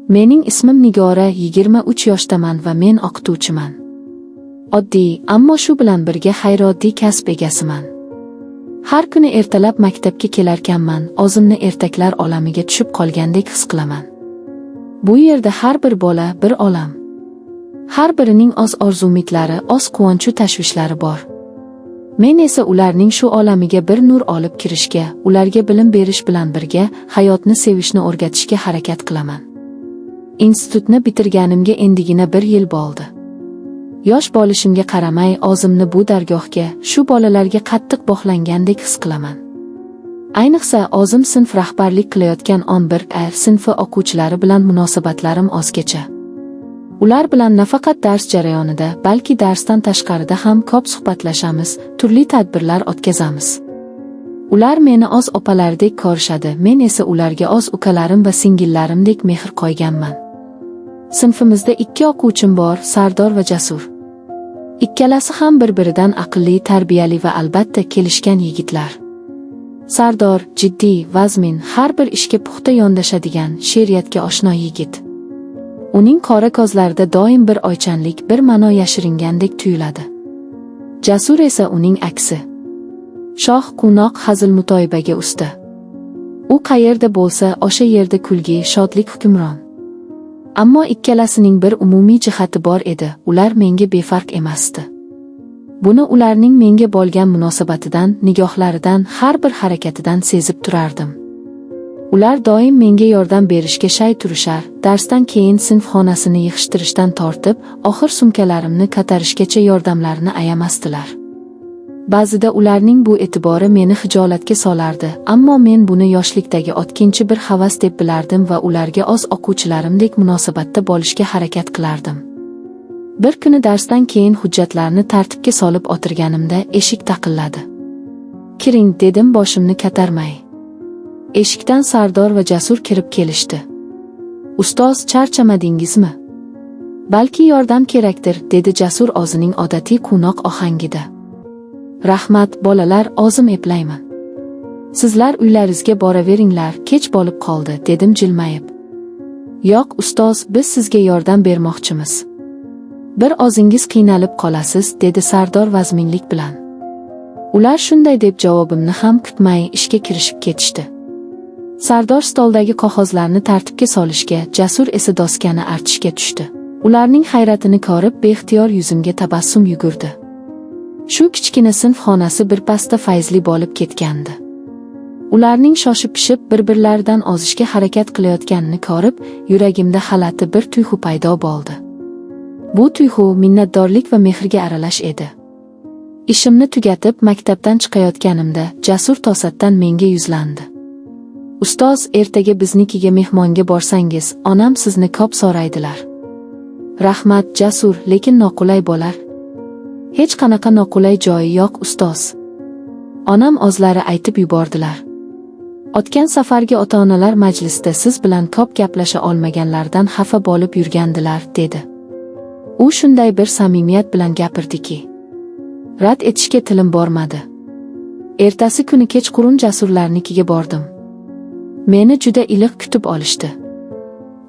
Mening ismim Nigora, 23 yoshdaman va men o'qituvchiman. Oddiy, ammo shu bilan birga g'ayrioddiy kasb egasiman. Har kuni ertalab maktabga kelarkanman, o'zimni ertaklar olamiga tushib qolgandek his qilaman. Bu yerda har bir bola bir olam. Har birining o'z orzu-umidlari, o'z quvonchu tashvishlari bor. Men esa ularning shu olamiga bir nur olib kirishga, ularga bilim berish bilan birga hayotni sevishni o'rgatishga harakat qilaman. Institutni bitirganimga endigina bir yil bo'ldi. Yosh bo'lishimga qaramay, o'zimni bu dargohga, shu bolalarga qattiq bog'langandek his qilaman. Ayniqsa, o'zim sinf rahbarlik qilayotgan 11 A sinfi o'quvchilari bilan munosabatlarim o'zgacha. Ular bilan nafaqat dars jarayonida, balki darsdan tashqarida ham ko'p suhbatlashamiz, turli tadbirlar o'tkazamiz. Ular meni o'z opalaridek ko'rishadi, men esa ularga o'z ukalarim va singillarimdek mehr qo'yganman. Sinfimizda ikki o'quvchim bor, Sardor va Jasur. Ikkalasi ham bir-biridan aqlli, tarbiyali va albatta kelishgan yigitlar. Sardor jiddiy, vazmin, har bir ishga puxta yondashadigan, she'riyatga oshno yigit. Uning qora ko'zlarida doim bir o'ychanlik, bir ma'no yashiringandek tuyuladi. Jasur esa uning aksi. Sho'x, quvnoq, hazil mutoyibaga usta. U qayerda bo'lsa, o'sha yerda kulgi, shodlik hukmron. Ammo ikkalasining bir umumiy jihati bor edi, ular menga befarq emasdi. Buni ularning menga bo'lgan munosabatidan, nigohlaridan, har bir harakatidan sezib turardim. Ular doim menga yordam berishga shay turishar, darsdan keyin sinf xonasini yig'ishtirishdan tortib, oxir sumkalarimni ko'tarishgacha yordamlarini ayamasdilar. Ba'zida ularning bu e'tibori meni xijolatga solardi, ammo men buni yoshlikdagi o'tkinchi bir havas deb bilardim va ularga o'z o'quvchilarimdek munosabatda bo'lishga harakat qilardim. Bir kuni darsdan keyin hujjatlarni tartibga solib o'tirganimda eshik taqilladi. "Kiring," dedim boshimni ko'tarmay. Eshikdan Sardor va Jasur kirib kelishdi. "Ustoz, charchamadingizmi? Balki yordam kerakdir," dedi Jasur o'zining odatiy quvnoq ohangida. "Rahmat, bolalar, o'zim eplayman. Sizlar uylaringizga boraveringlar, kech bo'lib qoldi," dedim jilmayib. "Yo'q, ustoz, biz sizga yordam bermoqchimiz. Bir o'zingiz qiynalib qolasiz," dedi Sardor vazminlik bilan. Ular shunday deb javobimni ham kutmay ishga kirishib ketishdi. Sardor stoldagi qog'ozlarni tartibga solishga, Jasur esa doskani artishga tushdi. Ularning hayratini ko'rib, beixtiyor yuzimga tabassum yugurdi. Shu kichkina sinf xonasi birpasda fayzli bo'lib ketgandi. Ularning shoshib-pishib bir-birlaridan ozishga harakat qilayotganini ko'rib, yuragimda g'alati bir tuyg'u paydo bo'ldi. Bu tuyg'u minnatdorlik va mehrga aralash edi. Ishimni tugatib, maktabdan chiqayotganimda Jasur to'satdan menga yuzlandi. "Ustoz, ertaga biznikiga mehmonga borsangiz, onam sizni ko'p so'raydilar." "Rahmat, Jasur, lekin noqulay bo'lar." "Hech qanaqa noqulay joyi yo'q, ustoz. Onam o'zlari aytib yubordilar. O'tgan safargi ota-onalar majlisida siz bilan ko'p gaplasha olmaganlaridan xafa bo'lib yurgandilar," dedi. U shunday bir samimiyat bilan gapirdiki, rad etishga tilim bormadi. Ertasi kuni kechqurun Jasurlarnikiga bordim. Meni juda iliq kutib olishdi.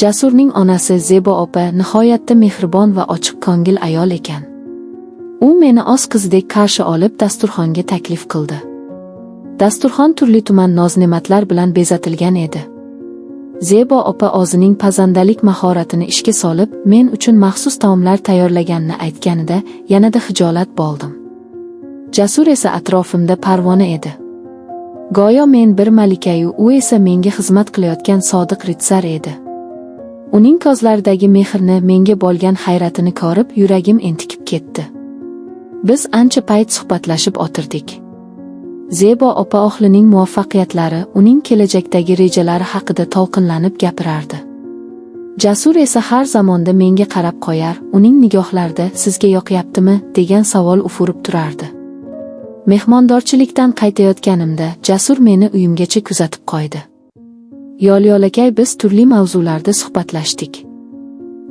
Jasurning onasi Zebo opa nihoyatda mehribon va ochiq ko'ngil ayol ekan. U meni o'z qizidek qarshi olib, dasturxonga taklif qildi. Dasturxon turli tuman noz-ne'matlar bilan bezatilgan edi. Zebo opa o'zining pazandalik mahoratini ishga solib, men uchun maxsus taomlar tayyorlaganini aytganida yanada xijolat bo'ldim. Jasur esa atrofimda parvona edi. Go'yo men bir malikayu, u esa menga xizmat qilayotgan sodiq ritsar edi. Uning ko'zlaridagi mehrni, menga bo'lgan hayratini ko'rib, yuragim entikib ketdi. Biz ancha payt suhbatlashib o'tirdik. Zebo opa o'g'lining muvaffaqiyatlari, uning kelajakdagi rejalari haqida to'lqinlanib gapirardi. Jasur esa har zamonda menga qarab qo'yar, uning nigohlarida "Sizga yoqyaptimi?" degan savol ufurib turardi. Mehmondorchilikdan qaytayotganimda Jasur meni uyimgacha kuzatib qo'ydi. Yo'l-yo'lakay biz turli mavzularda suhbatlashdik.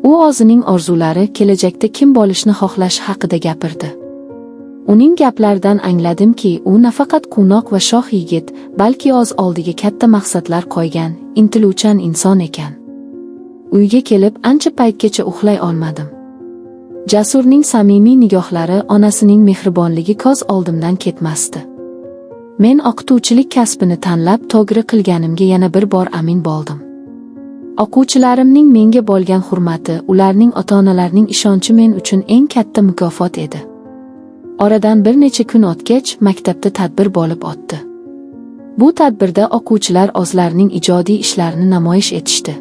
U o'zining orzulari, kelajakda kim bo'lishni xohlashi haqida gapirdi. Uning gaplaridan angladimki, u nafaqat quvnoq va sho'x yigit, balki o'z oldiga katta maqsadlar qo'ygan, intiluvchan inson ekan. Uyga kelib ancha paytgacha uxlay olmadim. Jasurning samimiy nigohlari, onasining mehribonligi ko'z oldimdan ketmasdi. Men o'qituvchilik kasbini tanlab to'g'ri qilganimga yana bir bor amin bo'ldim. O'quvchilarimning menga bo'lgan hurmati, ularning ota-onalarining ishonchi men uchun eng katta mukofot edi. Oradan bir necha kun o'tgach, maktabda tadbir bo'lib o'tdi. Bu tadbirda o'quvchilar o'zlarining ijodiy ishlarini namoyish etishdi.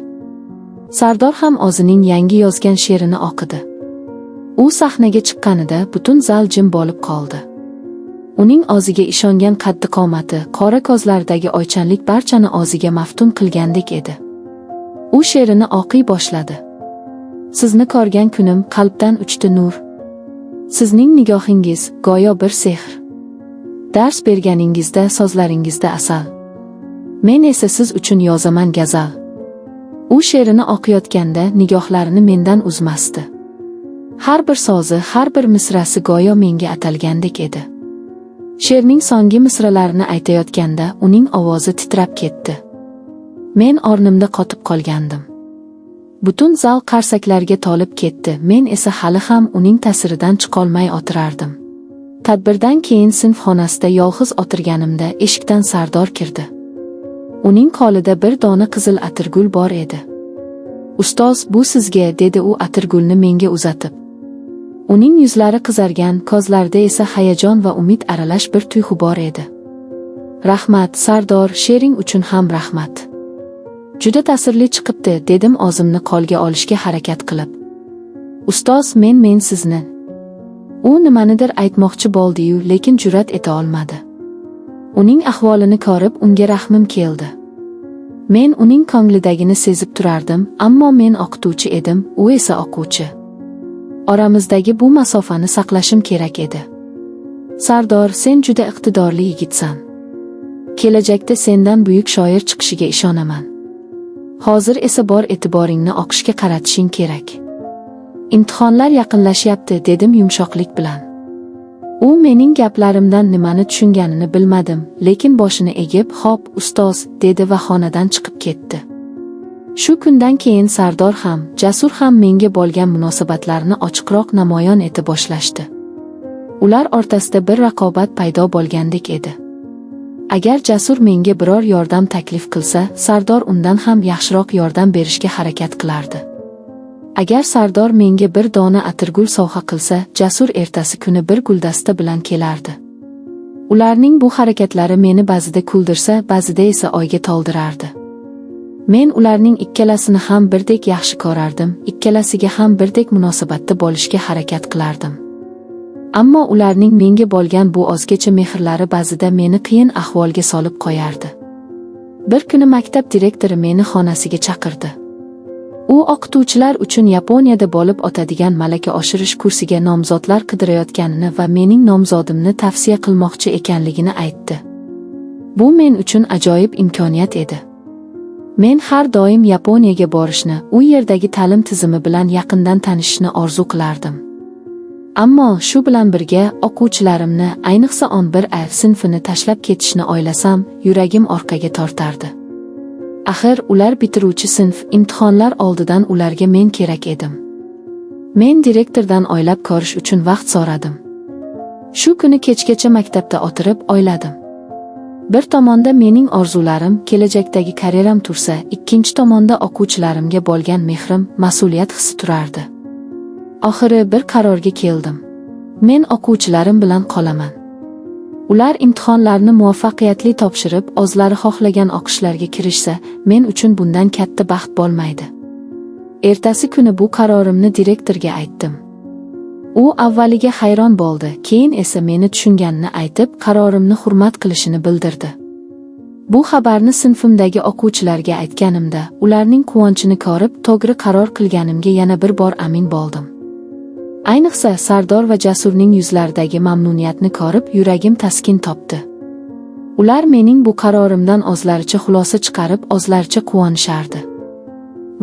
Sardor ham o'zining yangi yozgan she'rini o'qidi. U sahnaga chiqqanida butun zal jim bo'lib qoldi. Uning o'ziga ishongan qaddi-qomati, qora ko'zlaridagi oychanlik barchani o'ziga maftun qilgandek edi. U she'rini o'qiy boshladi. Sizni ko'rgan kunim qalbdan uchdi nur. Sizning nigohingiz go'yo bir sehr. Dars berganingizda so'zlaringizda asal. Men esa siz uchun yozaman gazal. U she'rini o'qiyotganda nigohlarini mendan uzmasdi. Har bir so'zi, har bir misrasi go'yo menga atalgandek edi. She'rning so'nggi misralarini aytayotganda uning ovozi titrab ketdi. Men o'rnimda qotib qolgandim. Butun zal qarsaklarga to'lib ketdi, men esa hali ham uning ta'siridan chiqolmay o'tirardim. Tadbirdan keyin sinf xonasida yolg'iz o'tirganimda eshikdan Sardor kirdi. Uning qo'lida bir dona qizil atirgul bor edi. "Ustoz, bu sizga," dedi u atirgulni menga uzatib. Uning yuzlari qizargan, ko'zlarida esa hayajon va umid aralash bir tuyg'u bor edi. "Rahmat, Sardor, she'ring uchun ham rahmat. Juda ta'sirli chiqibdi," dedim o'zimni qo'lga olishga harakat qilib. "Ustoz, men sizni..." U nimanidir aytmoqchi bo'ldi-yu, lekin jur'at eta olmadi. Uning ahvolini ko'rib unga rahmim keldi. Men uning ko'nglidagini sezib turardim, ammo men o'qituvchi edim, u esa o'quvchi. Oramizdagi bu masofani saqlashim kerak edi. "Sardor, sen juda iqtidorli yigitsan. Kelajakda sendan buyuk shoir chiqishiga ishonaman. Hozir esa bor e'tiboringni o'qishga qaratishing kerak. Imtihonlar yaqinlashyapti," dedim yumshoqlik bilan. U mening gaplarimdan nimani tushunganini bilmadim, lekin boshini egib, "Xo'p, ustoz," dedi va xonadan chiqib ketdi. Shu kundan keyin Sardor ham, Jasur ham menga bo'lgan munosabatlarini ochiqroq namoyon eta boshlashdi. Ular o'rtasida bir raqobat paydo bo'lgandek edi. Agar Jasur menga biror yordam taklif qilsa, Sardor undan ham yaxshiroq yordam berishga harakat qilardi. Agar Sardor menga bir dona atirgul sovg'a qilsa, Jasur ertasi kuni bir guldasta bilan kelardi. Ularning bu harakatlari meni ba'zida kuldirsa, ba'zida esa o'yga toldirardi. Men ularning ikkalasini ham birdek yaxshi ko'rardim, ikkalasiga ham birdek munosabatda bo'lishga harakat qilardim. Ammo ularning menga bo'lgan bu ozgacha mehrlari ba'zida meni qiyin ahvolga solib qo'yardi. Bir kuni maktab direktori meni xonasiga chaqirdi. U o'qituvchilar uchun Yaponiyada bo'lib o'tadigan malaka oshirish kursiga nomzodlar qidirayotganini va mening nomzodimni tavsiya qilmoqchi ekanligini aytdi. Bu men uchun ajoyib imkoniyat edi. Men har doim Yaponiyaga borishni, u yerdagi ta'lim tizimi bilan yaqindan tanishishni orzu qilardim. Ammo shu bilan birga o'quvchilarimni, ayniqsa 11 A sinfini tashlab ketishni o'ylasam, yuragim orqaga tortardi. Axir ular bitiruvchi sinf, imtihonlar oldidan ularga men kerak edim. Men direktordan o'ylab ko'rish uchun vaqt so'radim. Shu kuni kechgacha maktabda o'tirib o'yladim. Bir tomonda mening orzularim, kelajakdagi karyeram tursa, ikkinchi tomonda o'quvchilarimga bo'lgan mehrim, mas'uliyat hissi turardi. Oxiri bir qarorga keldim. Men o'quvchilarim bilan qolaman. Ular imtihonlarni muvaffaqiyatli topshirib, o'zlari xohlagan o'qishlarga kirishsa, men uchun bundan katta baxt bo'lmaydi. Ertasi kuni bu qarorimni direktorga aytdim. U avvaliga hayron bo'ldi, keyin esa meni tushunganini aytib, qarorimni hurmat qilishini bildirdi. Bu xabarni sinfimdagi o'quvchilarga aytganimda, ularning quvonchini ko'rib, to'g'ri qaror qilganimga yana bir bor amin bo'ldim. Ayniqsa Sardor va Jasurning yuzlaridagi mamnuniyatni ko'rib, yuragim taskin topdi. Ular mening bu qarorimdan o'zlaricha xulosa chiqarib, o'zlaricha quvonishardi.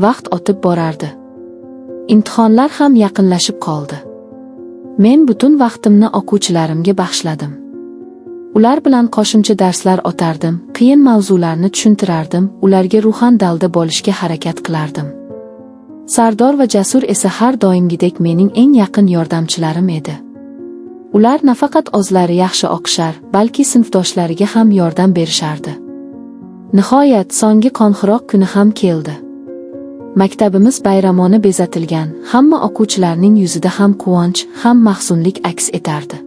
Vaqt o'tib borardi. Imtihonlar ham yaqinlashib qoldi. Men butun vaqtimni o'quvchilarimga bag'ishladim. Ular bilan qo'shimcha darslar o'tardim, qiyin mavzularni tushuntirardim, ularga ruhan dalda bo'lishga harakat qilardim. Sardor va Jasur esa har doimgidek mening eng yaqin yordamchilarim edi. Ular nafaqat o'zlari yaxshi o'qishar, balki sinfdoshlariga ham yordam berishardi. Nihoyat so'nggi qo'ng'iroq kuni ham keldi. Maktabimiz bayramona bezatilgan, hamma o'quvchilarning yuzida ham quvonch, ham mahzunlik aks etardi.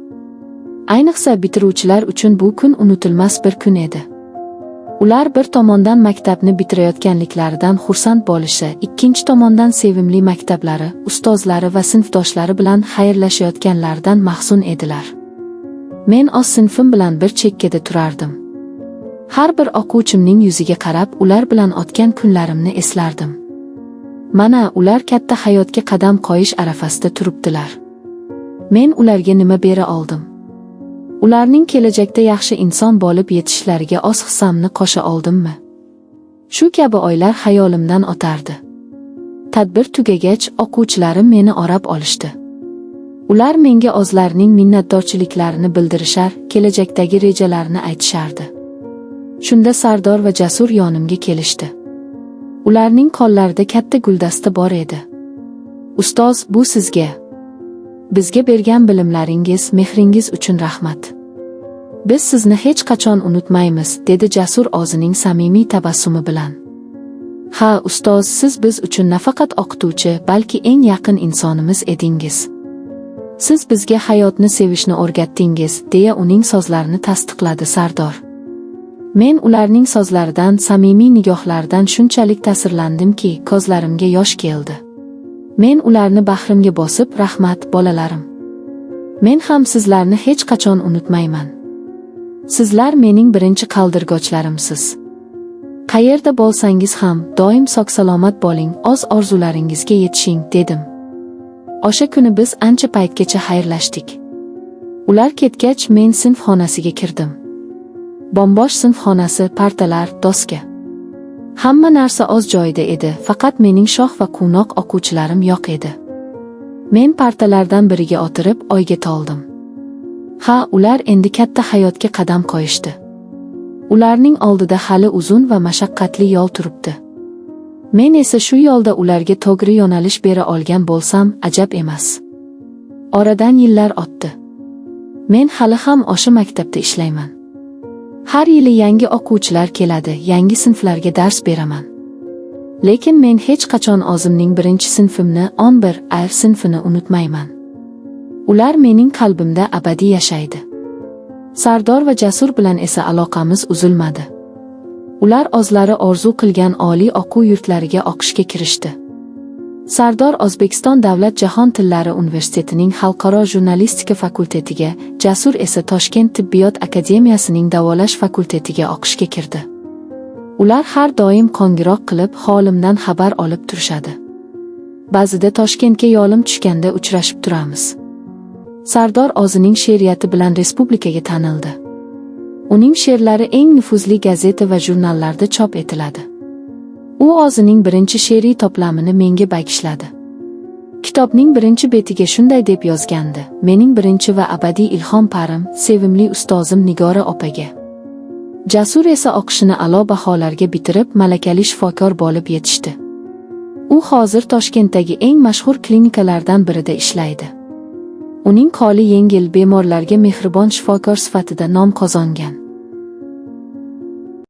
Ayniqsa bitiruvchilar uchun bu kun unutilmas bir kun edi. Ular bir tomondan maktabni bitirayotganliklaridan xursand bo'lishsa, ikkinchi tomondan sevimli maktablari, ustozlari va sinfdoshlari bilan xayrlashayotganlaridan mahzun edilar. Men o'z sinfim bilan bir chekkada turardim. Har bir o'quvchimning yuziga qarab, ular bilan o'tgan kunlarimni eslardim. Mana ular katta hayotga qadam qo'yish arafasida turibdilar. Men ularga nima bera oldim? Ularning kelajakda yaxshi inson bo'lib yetishishlariga o'z hissamni qo'sha oldimmi? Shu kabi o'ylar xayolimdan o'tardi. Tadbir tugagach, o'quvchilarim meni o'rab olishdi. Ular menga o'zlarining minnatdorchiliklarini bildirishar, kelajakdagi rejalarini aytishardi. Shunda Sardor va Jasur yonimga kelishdi. Ularning qo'llarida katta guldasta bor edi. "Ustoz, bu sizga. Bizga bergan bilimlaringiz, mehringiz uchun rahmat. Biz sizni hech qachon unutmaymiz", dedi Jasur o'zining samimiy tabassumi bilan. "Ha, ustoz, siz biz uchun nafaqat o'qituvchi, balki eng yaqin insonimiz edingiz. Siz bizga hayotni sevishni o'rgatdingiz", deya uning so'zlarini tasdiqladi Sardor. Men ularning so'zlaridan, samimiy nigohlaridan shunchalik ta'sirlandimki, ko'zlarimga yosh keldi. Men ularni bag'rimga bosib, "Rahmat, bolalarim. Men ham sizlarni hech qachon unutmayman. Sizlar mening birinchi qaldirgochlarimsiz. Qayerda bo'lsangiz ham doim sog' salomat bo'ling, o'z orzularingizga yetishing", dedim. O'sha kuni biz ancha paytgacha xayrlashdik. Ular ketgach, men sinf xonasiga kirdim. Bombosh sinf xonasi, partalar, doska. Hamma narsa o'z joyida edi, faqat mening sho'x va quvnoq o'quvchilarim yo'q edi. Men partalardan biriga o'tirib, o'yga toldim. Ha, ular endi katta hayotga qadam qo'yishdi. Ularning oldida hali uzun va mashaqqatli yo'l turibdi. Men esa shu yo'lda ularga to'g'ri yo'nalish bera olgan bo'lsam, ajab emas. Oradan yillar o'tdi. Men hali ham o'sha maktabda ishlayman. Har yili yangi o'quvchilar keladi, yangi sinflarga dars beraman. Lekin men hech qachon o'zimning birinchi sinfimni, 11 A sinfini unutmayman. Ular mening qalbimda abadiy yashaydi. Sardor va Jasur bilan esa aloqamiz uzilmadi. Ular o'zlari orzu qilgan oliy o'quv yurtlariga o'qishga kirishdi. Sardor O'zbekiston Davlat Jahon Tillari Universitetining Xalqaro jurnalistika fakultetiga, Jasur esa Toshkent Tibbiyot akademiyasining davolash fakultetiga o'qishga kirdi. Ular har doim qo'ng'iroq qilib, holimdan xabar olib turishadi. Ba'zida Toshkentga yo'lim tushganda uchrashib turamiz. Sardor o'zining she'riyati bilan respublikaga tanildi. Uning she'rlari eng nufuzli gazeta va jurnallarda chop etiladi. U o'zining birinchi she'riy to'plamini menga bag'ishladi. Kitobning birinchi betiga shunday deb yozgandi: "Mening birinchi va abadiy ilhom parim, sevimli ustozim Nigora opaga." Jasur esa o'qishini a'lo baholarga bitirib, malakali shifokor bo'lib yetishdi. U hozir Toshkentdagi eng mashhur klinikalardan birida ishlaydi. Uning qo'li yengil, bemorlarga mehribon shifokor sifatida nom qozongan.